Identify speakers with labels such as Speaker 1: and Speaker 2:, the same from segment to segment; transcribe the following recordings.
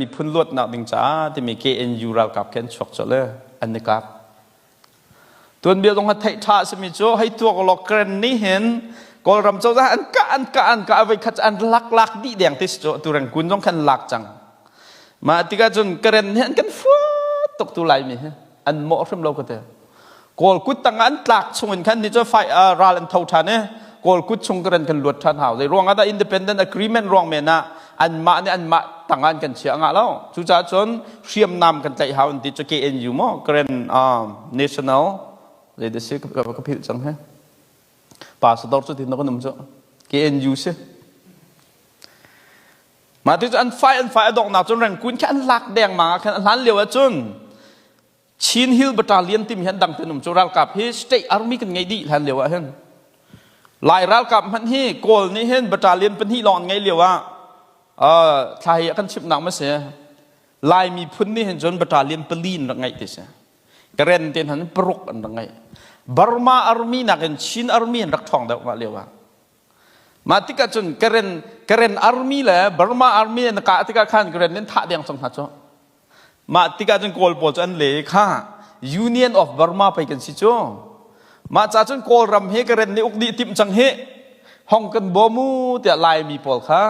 Speaker 1: miphun luatnak ding caah timi KNU ralkap khi an chuak colh i an i kap. Tuanbia zong ha theih ṭha a simi cu hei tuak law Karen nih hin Kawlram cozah an kah an kah an kah voi khat an lak lak dih deng ti si cu tu Rangoon zong khan lak cang. Mah tikah cun Karen nih an kan fuat tuk tu Laimi hi an mawh hrim lo ka ti. Kawl kut tang an tlak chung in khan ni cu fai ral an tho ṭhan i Kawl kut chung Karen kan luat ṭhan hau. Zei ruang ah dah independent agreement ruang men ah anmah nih anmah tang ah an kan chia ngah lo. Cucaah cun hriamnam kan tlaih hau an ti cu KNU maw Karen National zei dah si ka philh cang he. Pastor cu tin kan um cu KNU si. Mah ti cu an fai an fai a donghnak cun Rangoon khi an lak deng ma khan a hlan lio ah cun Chin Hill Battalion timi hi an dang ten um cu ralkap hi state army kan ngei dih hlan lio ah hin Lai ralkap hmanh hi Kawl nih hin battalion pahnih lawng an ngei lio ah thla hi a kan chimhnak ma si Lai miphun nih hin cun battalion pali in rak ngeih ti si Karen ten han paruk an rak ngeih Burma army nakin Chin army an rak ṭhawng deuh mah lio ah mah tikah cun Karen Karen army le Burma army an kah tikah khan Karen nin thah deng cang hna cu Mah tikah cun Kawl pawl cu an le i kha Union of Burma pei kan si cu. Mah ca cun Kawlram hi Karen nih uk dih timh cang hi. Hong kan bawm u tiah Laimi pawl kha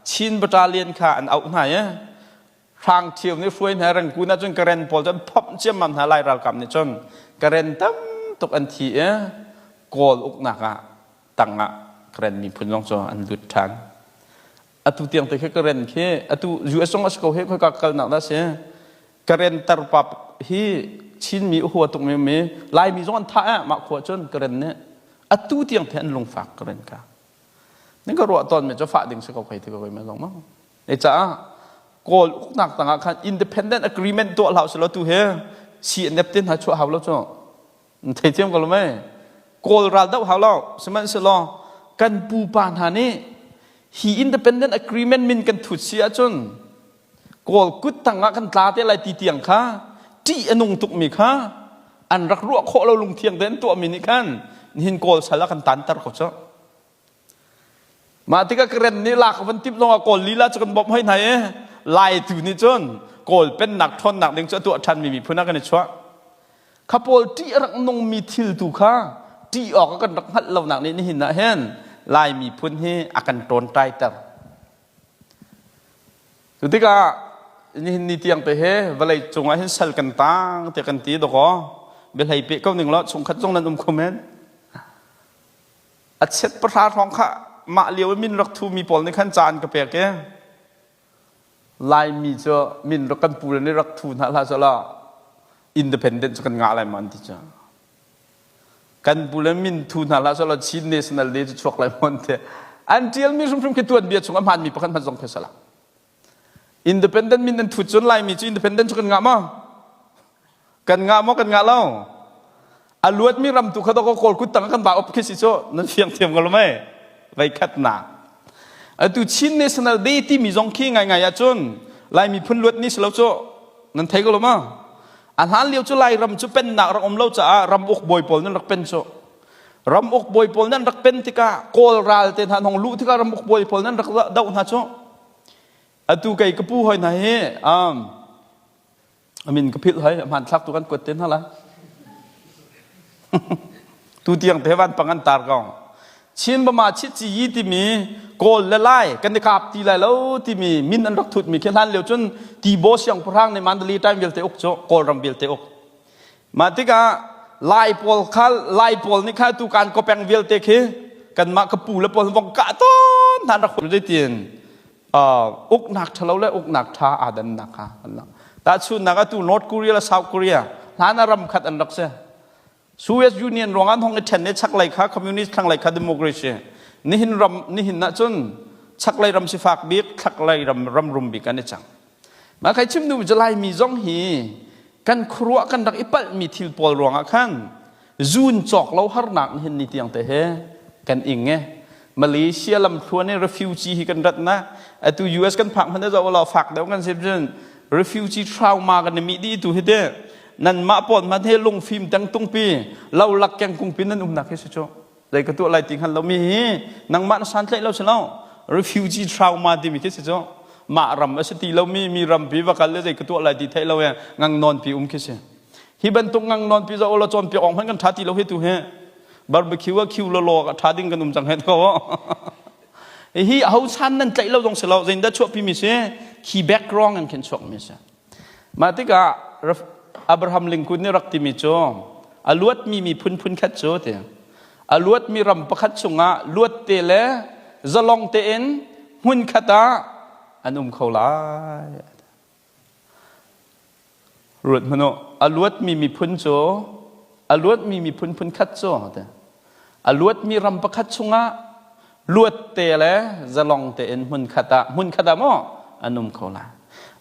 Speaker 1: Chin Battalion kha an auh hna i Hrang Thio nih hruai hna Rangoon ah cun Karen pawl cu an phomh ciammam hna Lai ralkap nih cun Karen tam tuk an thi i Kawl uknak ah tangah Karen miphun zong cu an lut ṭhan. Atu tiang te khi Karen khi atu US zong a si ko he khoika kalnak dah si Karen tarpa hi Chinmi hua tuk mi mi Laimi zong an thah eh mah khua cun Karen nih atu tiang te an lungfak Karen ka ning ka ruah tawn mi cu fah ding si ko khoi ti ko ma zong ma ne caah Kawl uknak tangah khan independent agreement tuah hlah selaw tu he CNF tin ha chuah hau lo cu Thei thiam ko lo mei? Kawl ral doh hau lo. Sihmanhsehlaw kan pupa hna nih hi independent agreement min kan thut si ahcun Kawl kut tang ah kan tla te lai ti tiang kha ṭih a nung tukmi kha an rak ruah khawh lo lungthiang te an tuahmi nih khan nihin Kawl sal ah kan tanter ko cu. Mah tikah Karen nih lak van timh zongah Kawl lila cu kan bawmh hoi hna i Lai tu nih cun Kawl pennak ṭhawnnak ding cu a tuah ṭhanmi miphun ah kan i chuah. Kha pawl ṭih a rak nungmi thil tu kha ṭih awk a kan rak hngalh lonak nih nihin ah hin Lai miphun hi a kan ṭawnṭaiter. Cu tikah nihin ni tiang te he vawlei cungah hin sal kan tang tiah kan ti dawkaw biahlei peh ko ning law chungkhat zong nan um kho men. A chiat pahra hrawng kha mah lio i min rak thumi pawl nih khan ca an ka pek i Laimi cu min rak kan pu le nih rak thu hna hlah selaw independent cu kan ngah lai ma an ti cu. Kan pu le min thu hna hlah selaw Chin National Day cu chuak lai maw an ti. An ṭialmi hrimhrim khi tuanbia chung a hmaanmi pakhat hmanh zong khi a si lo. Independent min an thut cun Laimi cu independent cu kan ngah maw? Kan ngah maw kan ngah lo? A luatmi ram tu kha dawkaw Kawl kut tang kan ba op khi si cu nan fiang thiam ko lo mei? Vei khat nak. Atu Chin National Day timi zong khi ngaingai ahcun Lai miphun luat ni si lo cu nan thei ko lo ma? A hlan lio cu Lairam cu pennak rak um lo caah ram uk bawi pawl nan rak pen cu. Ram uk bawi pawl nan rak pen tikah Kawl ral te hna hong luh tikah ram uk bawi pawl nan rak doh hna cu. Atu kei ka pu hoi hna hi um, a min ka philh hoi hmanthlak tu kan kuat te hna la tu tiang te van pang an tar ko Chin bama chit chi yi timi Kawl le Lai kan i kap ti lai lo timi min an rak thut mi khi hlan lio cun Tibaw siangpahrang nih Mandalay time vialte uk cu Kawlram vialte uk mah tikah Lai pawl kha Lai pawl nih kha tu kan kopeng vialte khi kanmah ka pu le pawl vong kah tawn hna rak zeitin uknak ṭhalo le uknak ṭha aa dannak kha an lang. Tahchunhnak atu North Korea le South Korea hlan ah ram khat an rak si. Soviet Union ruang an hong i ṭhen i chaklei kha communist thlanglei kha democracy. Nihin ram nihin ah cun chaklei ram sifak bik thlaklei ram ram rum bik an i cang. Mah kai chim duhmi cu Laimi zong hi kan khuaruah kan rak i palhmi thil pawl ruangah khan zun cawk lo harnak nihin ni tiang te he kan ing e. Malaysia lamthluan i refugee hi kan ratnak atu US kan phak hmanh zo lo fak deuh kan sim cun refugee trauma kan i mih dih tu hi te nanmah pawn hmanh he lungfim teng tungpi lo lak keng kungpi nan umnak hi si cu zei ka tuah lai ti hngal lomi hi nangmah na santlaih lo si lo refugee trauma timi khi si cu. Mah ram a si ti lomi mi rampi va kal le zei ka tuah lai ti theih lo e ngang nawn pi um khi si. Hi bantuk ngang nawn pi zo la cawn piak ong hmanh kan tha ti lo hi tu hi. Barbecue a khiu lo lo ka tha ding kan um cang he ko. Hi ho san nan tlaih lo zong si lo zein dah chuahpi mi si khi background in khin chuak mi si. Mah tikah Abraham Lincoln nih rak timi cu a luatmi miphun phunkhat cu ti a luatmi ram pakhat chungah luat te le zalong tein hmunkhat ah an um kho lai. Ruat hmanh u, a luatmi miphun cu a luatmi miphun phunkhat cu ti A luatmi ram pakhat chungah luat te le zalong tein hmunkhat ah hmunkhat ah maw an um kho lai.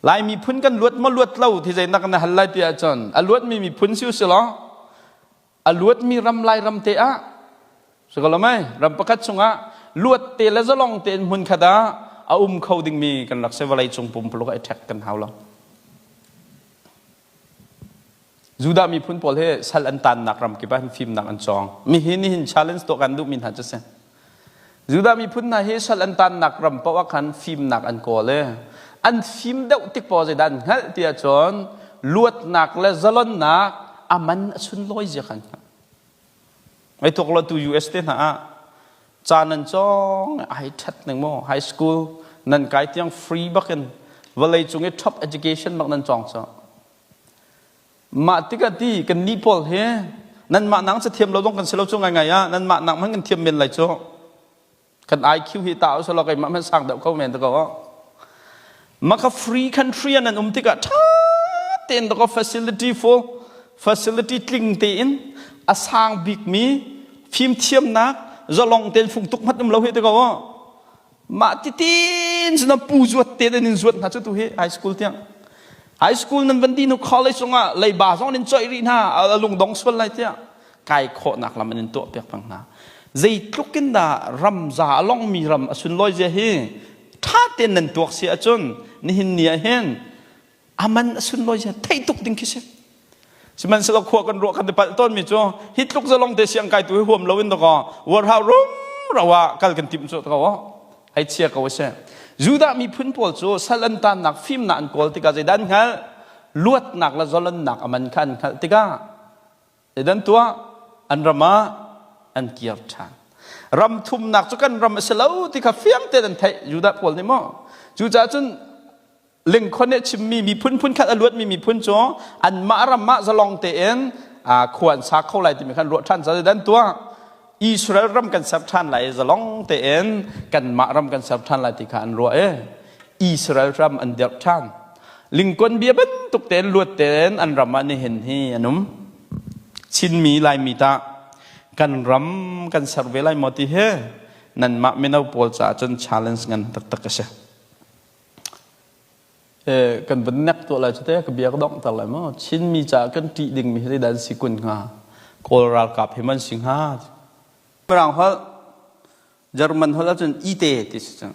Speaker 1: Lai miphun kan luat maw luat lo ti zeinak na hal lai ti ahcun a luatmi miphun si usih law a luatmi ram lai ram te ah si ko lo mei ram pakhat chungah luat te le zalong tein hmunkhat ah a um kho dingmi kan rak si vawlei cung pumpuluk ah i ṭhek kan hau lo. Judah miphun pawl hi sal an tannak ram kip ah hin fimnak an cawng. Mihin nihin challenge tuah kan duhmi hna cu si. Judah miphun hna hi sal an tannak ram paoh ah khan fimnak an kawl i an fim deuh tik paoh zeidah an hngalh ti ahcun luatnak le zalonnak a man a sunlawi zia kha an hngalh. Ai tuk lo tu US te hna ah ca nan cawng ai ṭhat ning maw high school nan kai tiang free bakin vawlei cung i top education bak nan cawng cu. Mah tikah ti kan nih pawl hi nanmah nang ca thiam lo zong kan si lo cu ngaingai ah nanmah nak hmanh kan thiam men lai cu. Kan IQ hi ta usalaw keimah hmanh sang deuh kho men te ko. Maka free country an um tikah ṭha tein dakaw facility full facility tling tein a sang bikmi fimthiamnak zalong tein fung tuk hmat um lo hi te ko. Mah titin cun pu zuat te in zuat hna cu tu hi high school tiang. High school nan van di nu college zongah leiba zong in coih rih hna a lungdong sual lai tiah kai khawhnak lam an in tuah piak peng hna. Zeitluk in dah ram za a longmi ram a sunlawi zia hi ṭha tein nan tuak si ahcun nihin ni ah hin aman a sunlawi zia theih tuk ding khi si. Sihmanhsehlaw khua kan ruah kan i palh tawnmi cu hi tluk zalong te siang kai tu hi huam loin dakaw warhau rumro ah kal kan timh cu ko hei chia ko a si. Judah miphun pawl cu sal an tannak fimnak an kawl tikah zeidah an hngalh? Luatnak le zalonnak a man kha an hngalh tikah zeidah an tuah? An ram ah an kir ṭhan. Ram thumnak cu kan ram a si lo ti kha fiang tein an theih Judah pawl nih maw? Cucaah cun Lingkhon nih chimmi miphun phunkhat a luatmi miphun cu anmah ram ah zalong tein khua an sa kho lai timi khan ruah ṭhan ca dan tuah. Israel ram kan ser ṭhan lai i zalong tein kanmah ram kan ser ṭhan lai ti kha an ruah i Israel ram an dirh ṭhan. Lingkon bia bantuk tein luat tein an ram ah nihin hi an um. Chinmi Laimi tah kan ram kan ser ve lai maw ti hi nanmah mino pawl caah cun challenge ngan taktak a si. Kan van nek tuah lai cu te ka bia ka donghter lai maw Chinmi caah kan ṭih dingmi hi zeidah an si kun hnga Kawl ralkap hi man si hnga Mirang holh German holh ahcun ite ti si cang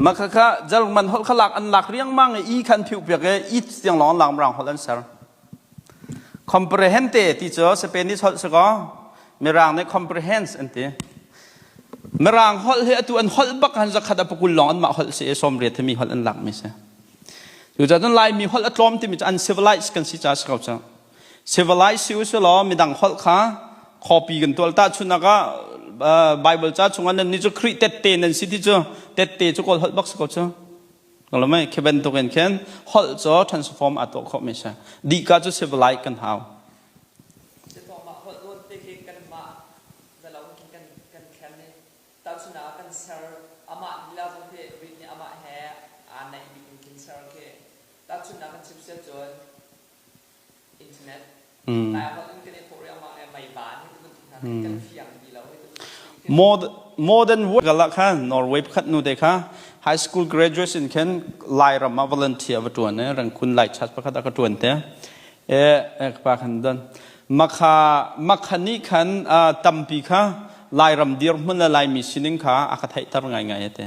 Speaker 1: mah kha German holh kha lak an lak riangmang i i kha an phiuh piak i it tiang lawng an lak Mirang holh an ser Comprehende ti cu Spanish holh si kaw Mirang nih comprehends an ti. Mirang holh hi atu an holh bak han zakhat a pakul lawng anmah holh si i 80 hi mi holh an lakmi si. Cucaah cun Laimi holh a tlawm timi cu uncivilized kan si caah si ko cu. Civilized si u law midang holh kha copy kan tual tahchunhnak ah Bible ca chungah nan nih cu Khrih tette nan si ti cu tette cu Kawl holh bak si ko cu. Kalomai khi bantuk in khin holh cu transform a tuah khawh mi si. Dihka cu civilized kan hau.
Speaker 2: Mah holh nawn te khi kanmah zalo in kan kan thlen i tahchun ah kan ser amah lila zong khi rit nih amah he aa naih bik in khin ser khi tahchunnak kan chim siah cun internet
Speaker 1: Modern world ah khan Norway pakhat nu te kha high school graduate in khin Lairam ah volunteer va tuan i Rangkun Lai Church pakhat ah ka tuan te. E ka pa khan don. Makha makha nih khan tampi kha Lairam dirhmun le Laimi sining kha a ka theihter ngaingai te.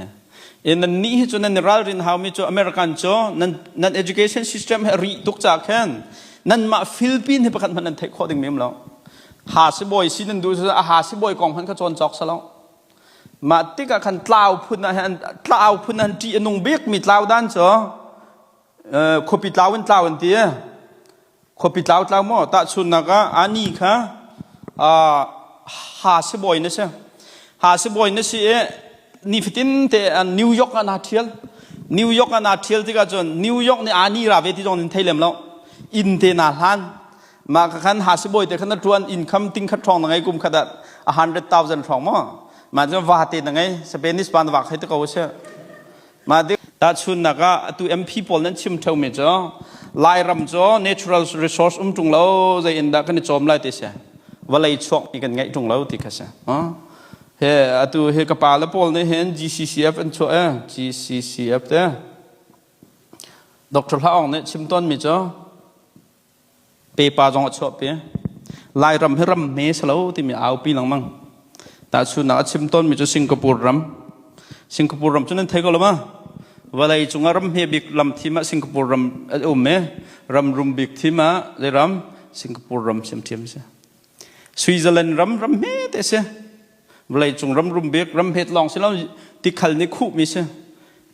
Speaker 1: E nan nih hi cu nan i ralrin haumi cu American cu nan nan education system he ri tuk ca khin nanmah Philippine hi pakhat hmanh nan theih khawh ding mi um lo. Ha sibawi si nan duh a ha sibawi kong hmanh kha cawn cawk salo. Mah tikah khan tlau phun ah hin tlau phun ah ṭih a nung bikmi tlau dan cu khuapi tlau in tlau an ti. Khuapi tlau tlau maw tahchunhnak ah ani kha ha sibawi na si. Ha sibawi na si i nifatin te New York ah naa ṭhial. New York ah naa ṭhial tikah cun New York nih ani ra ve ti zong in thei lem lo. Inn te naa hlan. Mah ka khan ha sibawi te khan na ṭuan income ting khat ṭhawng na ngei kum khat ah 100,000 ṭhawng maw. Mah cu va te na ngei. Spanish pa na vak hei te ko a si. Mah tahchunnak ah atu MP pawl nan chim ṭheumi cu Lairam cu natural resource um ṭung lo zei in dah kan i cawm lai ti si. Vawlei chuak mi kan ngeih ṭung lo ti kha si. He atu hi ka pa le pawl nih hin GCCF an chuah e GCCF te Dr. Hla Aung nih chim tawn mi cu Pepa zong a chuahpi. Lairam hi ram hme si lo timi aupi lengmang. Tahchunhnak a chim tawnmi cu Singapore ram. Singapore ram cu nan thei ko lo ma? Vawlei cungah ram hme bik lam thim ah Singapore ram a um i ram rum bik thim ah zei ram? Singapore ram siamṭhiam si. Switzerland ram ram hme te si. Vawleicung ram rum bik ram het lawng si lo tikhal nih khuhmi si.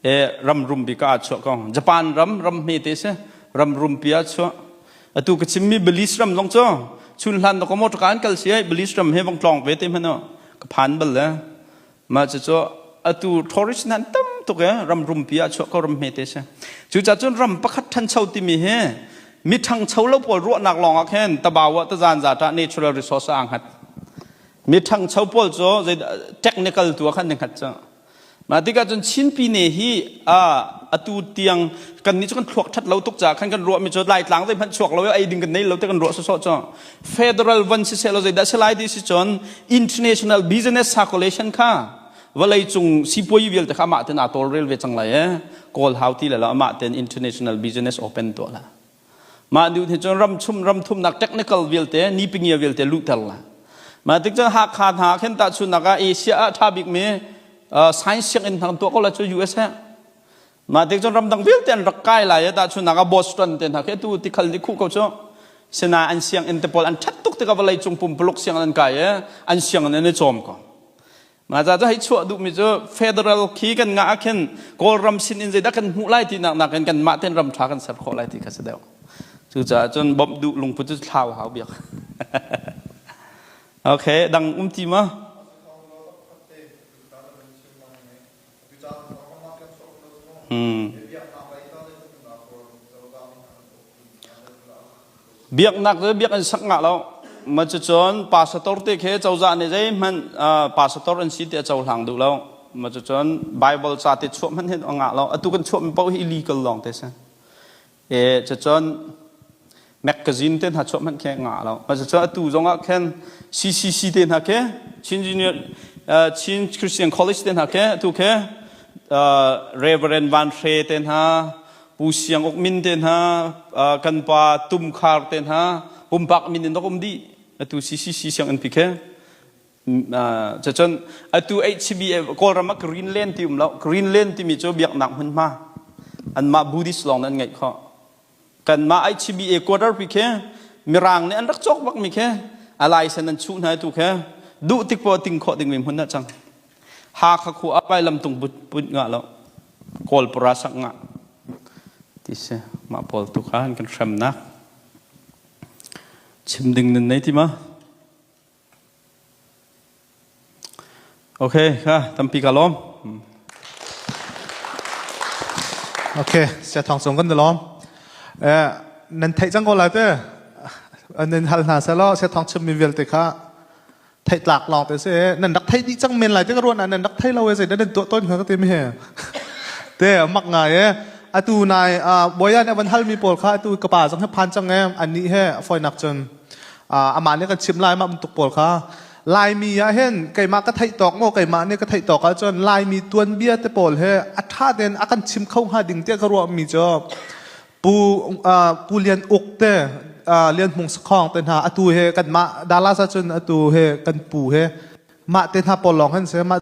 Speaker 1: E ram rum bik ah chuah ko. Japan ram ram hme te si. Ram rumpi ah chuah. Atu ka chimmi Belize ram zong cu chun hlan na ka motor an kal si ai Belize ram he vong tlong ve te hmanh ka phan bal le ma cu cu atu tourist nan tam tuk e ram rumpi ah chuah ko ram hme te si. Cucaah cun ram pakhat ṭhancho timi hi mi ṭhangcho lo pawl ruahnak lawng ah khin tabawa tazan za ta natural resource ah hngat. Mi ṭhangcho pawl cu zei technical tu ah khan ni hngat cu. Mah tikah cun Chin Pine hi atu tiang kan nih cu kan thluak ṭhat lo tuk caah khan kan ruahmi cu Laitlang zeihmanh chuak lo i ei ding kan nei lo ti kan ruah sawsawh cu federal van siseh law zeidah si lai ti si cun international business circulation kha vawleicung sipuayi vialte kha amah ten aa tawlrel ve cang lai e kawl hau ti le lo amah ten international business open tuah la Mah duh hi cun ram chum ram thumnak technical vialte nipingia vialte luhter la. Mah tik cun Hakha hna khin tahchunnak ah Asia ah ṭha bikmi science sianginn hna kan tuah ko la cu US he. Mah tik cun ramdang vialte an rak kai lai tahchunnak ah Boston te hna khi atu tikhal nih khuh ko cu. Sina an sianginn te pawl an ṭhat tuk tikah vawlei cung pumpuluk sianginn an kai i an sianginn an i cawm ko. Mah ca cu hei chuah duhmi cu federal khi kan ngah ah khin Kawlram sin in zeidah kan hmuh lai ti nak nakin kanmah tein ram ṭha kan ser khawh lai ti kha si deuh. Cucaah cun bawmh duh lungput cu thlau hau biak. Okay, dang um ti ma? Hmm. Biaknak cu biakinn sak ngah lo. Ma cucun pastor te khi cozah nih zeihmanh pastor an si ti a cohlang duh lo. Ma cucun Bible ca te chuah hmanh hin a ngah lo. Atu kan chuahmi paoh hi illegal lawng te si. E cucun magazine te hna chuah hmanh khi ngah lo. Ma cucun atu zong ah khin CCC te hna khi Chin Junior Chin Christian College te hna khi atu khi Reverend Van Hre te hna Pu Siang Uk min te hna, kan pa Tum Khar te hna, pumpak min in rak um dih. Atu CCC sianginn pi khi. Cacun atu HCB Kawlram ah Greenland ti um lo. Greenland timi cu biaknak hmunhma. Anmah Buddhist lawng nan ngeih khawh. Kanmah HCBA quarter pi khi Mirang nih an rak cawk bakmi khi a license an chuh hna tu khi duh tik poah ting khawh dingmi hmun ah cang. Hakha khua ah lamtung put ngah lo Kawl pura sak ngah ti si mah pawl tu kha an kan hremnak chim ding nan nei ti ma Okay kha tampi ka lawm
Speaker 3: Okay sia thong sung kan lawm eh nan theih cang ko lai te nan hal hna selaw sia thong chim mi vialte kha theih tlak lawng te si nan rak theih dih cang men lai te ka ruan nan rak thei lo e zei nan tuah ton ka ti mi he te mak ngai e atu nai boya nih van hal mi pawl kha atu ka pa zong he phan cang e ani he foinak cun amah nih kan chim lai ma tuk pawl kha Laimi ah hin keimah ka theih tawk maw keimah nih ka theih tawk ahcun Laimi tuanbia te pawl he a ṭha tein a kan chim kho hnga ding tiah ka ruah mi cu Pu Pu Lian Uk te Lian Hmung Sakhong te hna atu he kanmah Dallas ahcun atu he kan pu he mah te hna pawl lawng hin si mah.